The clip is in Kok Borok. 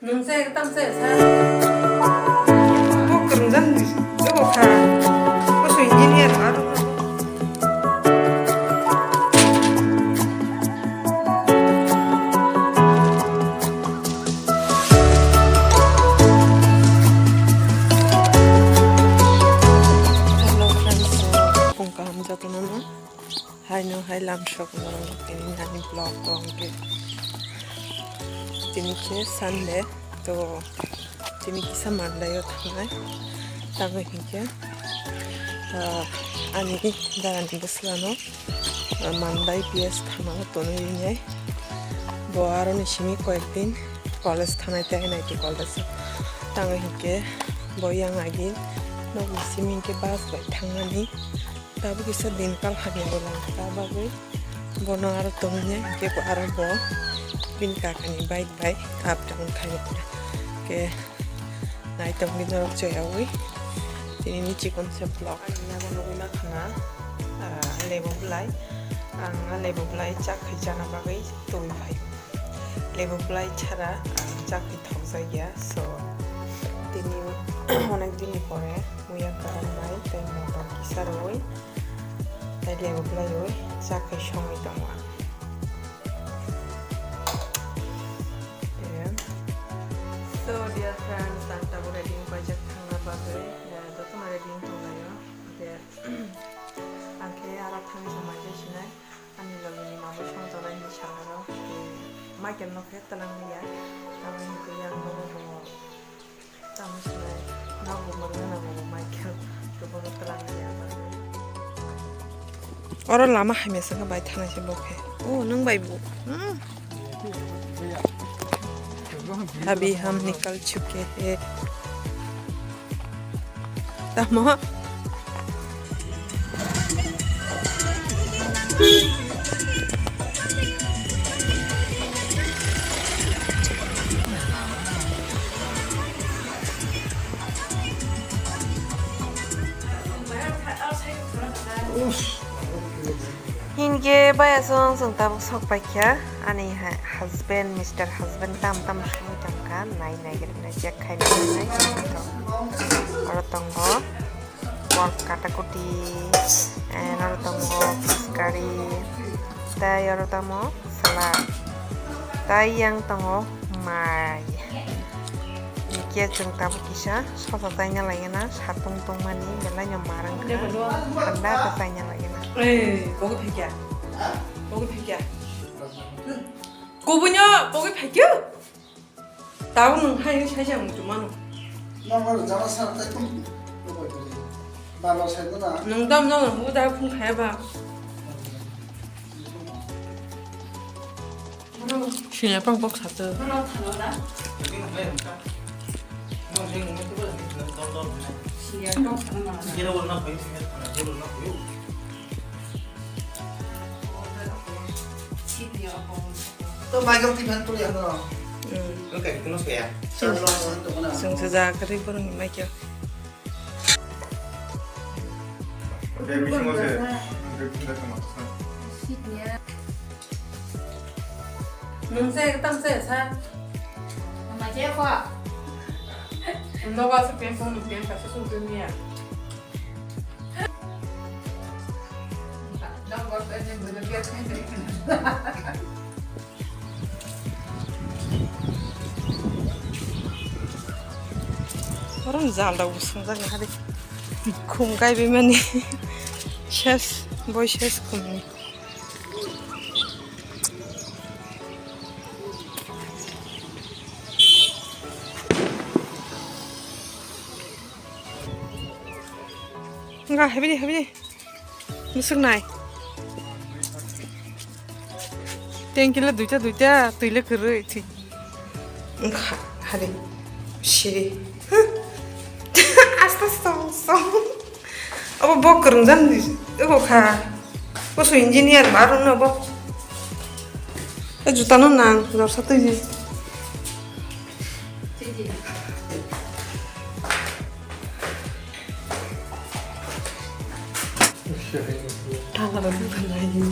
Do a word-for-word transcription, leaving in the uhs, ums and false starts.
Nwng se tam se sa. Bo kwrwngjak ni abo kha. Bo so engineer aro. Hello friends, so, phung kaham jotono no. Haino hai lamsok norok tini nani vlog o hwnkhe. Tini khe Sunday, to tini kisa Monday o thangnai. Tamo hinkhe, ah, ani dagani bwswlano, ah, Monday P S thana o tonwi rinai. Bo aroni simi koyek din college thanai tei N I T college o. Tamo hinkhe bo yang agi nok simi hinkhe bus bai thangnani. Tabuk kisa din kal hamya bo lang ta bagwi bono aro tongwi hinkhe bo aro bo bini kakani bike bai up down khaina. Ke naitokni norok choyawi tini ni chikon se vlog. Ani yago nugwi mankha na, ah, lebu bwlai. Ang a lebu bwlai chak khai chana bagwi tubui phai. Lebu bwlai chara ang chak khai thokjakya. So tini onek din ni pore muya kwrwng bai tei motom kisa rwui tei lebu bwlaiwi chak khai songwi tongo ang. Tei, so dear friends, ang tabuk ready wng paijak thangna bagwi, eh, jotono ready wng tonglaio. Tei, ang khe aro thangwi se maijak sinai. Ani logini mamwi songtonai hinwi sa aro, tei Michael no khe twlang liya. Tamoni hwnkhe yang bobo bo tamo sinai nogo mwrwngna nango bo Michael, tei bono twlang liya. Oro lama hamya saka bai thanai se bo khe. O, nwng bai bo. Hmm. Abhi hum nikal chuke hai. Tamo? Hinkhe bayasong chwng tabuk sok paikha ani ha-, husband, Mister Husband tam tam songwi tongkha, nai nai gari nai jak khai nai nai. Oro tongo pork katakuti, and oro tongo fish curry, tei oro tamo salad, tei yang tongo mai. Hinkhe chwng tabuk kisa sosa chaina laina satung tongmani belai no mar wngkha, thanda khe chaina laina. Eh, pogi phaikya. Pogi phaikya. Kubunyo pogi phaikya. Tau nwng hai sai jang muchung mano. Nang aro jama sa tai tum. Bar bar sai na. Nwng dam no huda phung khaya ba. Sini apa kok satu? To magang ti phan tuli ano. Hmm. Oke, kuno saya. Sung sejak kari burung mai kyo. Nung se tam se sa. Mama je ko. Nogo se pen pon pen ka se sung tu niya. Oro jal rok bo swngjak ya de. Khum kaibai mani. Ses, boi ses khum ni. Nga, habidi, habidi. Musuk nai. Tengkila duita, duita, tuile kwrwi, twi. Nkha, hari. Siri. Asta, asta, asta. Abo bo kwrwngjan, abo kha. Bo so engineer ba, aro no bo. E juta no nang, jorsa twi di. Tala ba bukan lagi.